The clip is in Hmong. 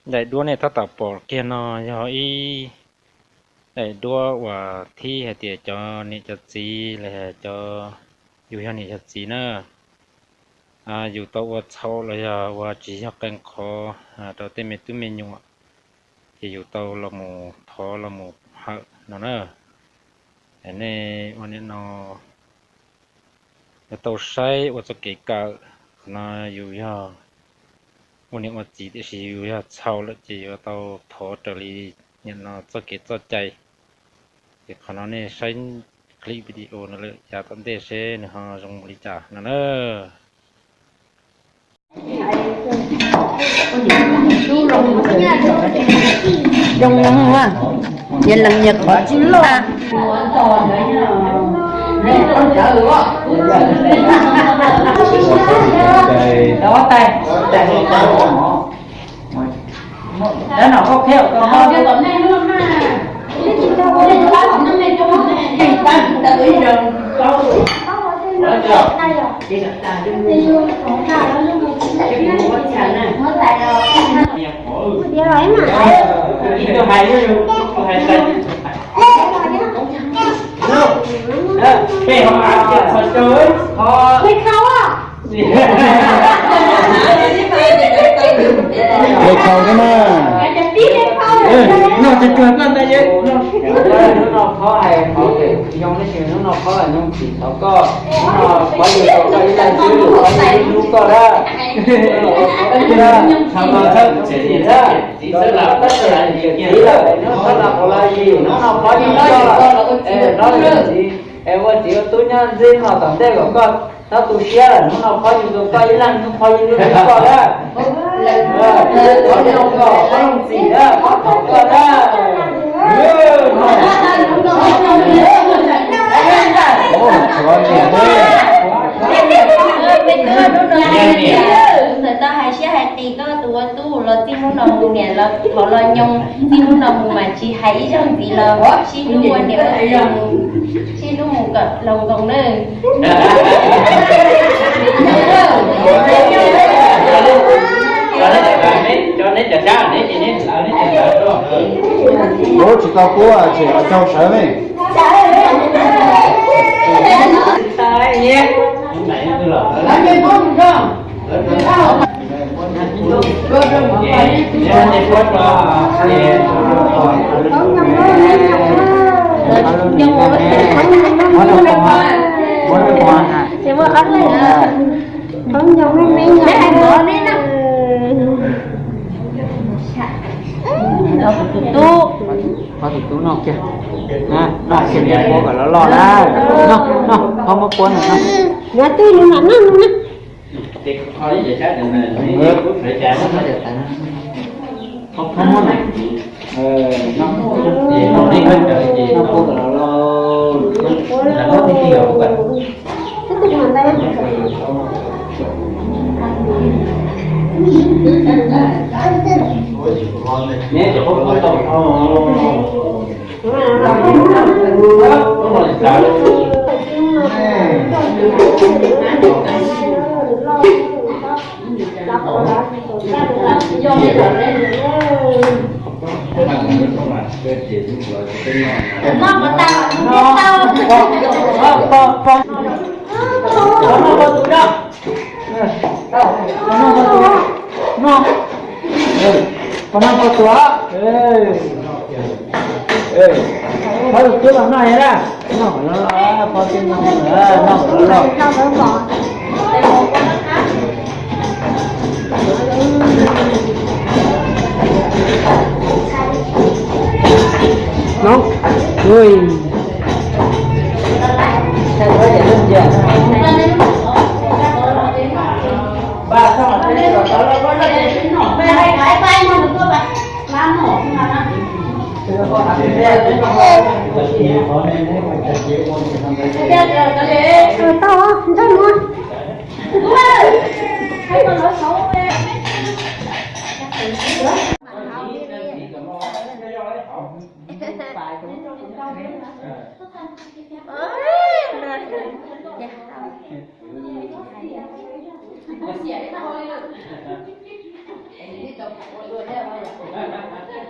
Daim duab nej tab tom pom kiag no yog ib daim duab uas thib hais tias cov niam cov txiv los yog cov, yus yog niam yog txiv na, yus tau ua txhaum los yog ua tsis yog qee qhov rau tej me tub me nyuam, ces yus tau los mus thov los mus hawm no na. Nej ua nim no yuav tau saib ua txoj kev kawm. Qhov no yus yog ua niam ua txiv tiam sis yus yog txhaum lawm ces yuav tau thov raws li nim no txoj kev txoj cai. Ces qhov no nej saib clip video no lawm yav tom ntej seb nws ho zoo li cas no na. Zoo, nyias lees nyias qhov tsis tag. Peb khaus thiab na. Noj tsuag tsuag koj ntag. Hnub no phob hais qhov zoo, tab sis hnub no phob hais nyob tsis tau koj. Hnub no phob yug tau koj ib leeg xwb, phob yug hlub koj dab. Txhob lam qhov lawv yim, hnub no phob yug koj, es phob yug txiv, es ua txiv ua tub nyob ntxiv no tom ntej kom koj txhob tu siab lawm, hnub no phob yug tau koj ib leeg, hnub phob yug hlub koj dab. Phob zoo koj, phob zoo txiv dab, phob thov koj dab. Ntxawm tau hais siab hais qis koj tus ua tub los txij hnub no mus niam los thov los nyoos, txij hnub no mus mas tsis hais ib zaug ntxiv los sib hlub ua niam ua txiv, sib hlub mus kom laus nkoos nawb. Ub, tsis tau kub, tseem rau sawv ne. Ces muaj ob leeg. Phob nyoos me me. Tus tub, phob tus tub noj kiag. Noj kiag, phob kom loj loj na. Noj, noj, phob muab pua noj. Nyob twj ywm mam noj no na. Phob muab na. Noj pua kom loj loj. Phob noj phob tuag. Phob tus tub los noj na. Noj, phob tib noj, noj los. No, ui. Tau, nrog no. ua dua thiab no yom.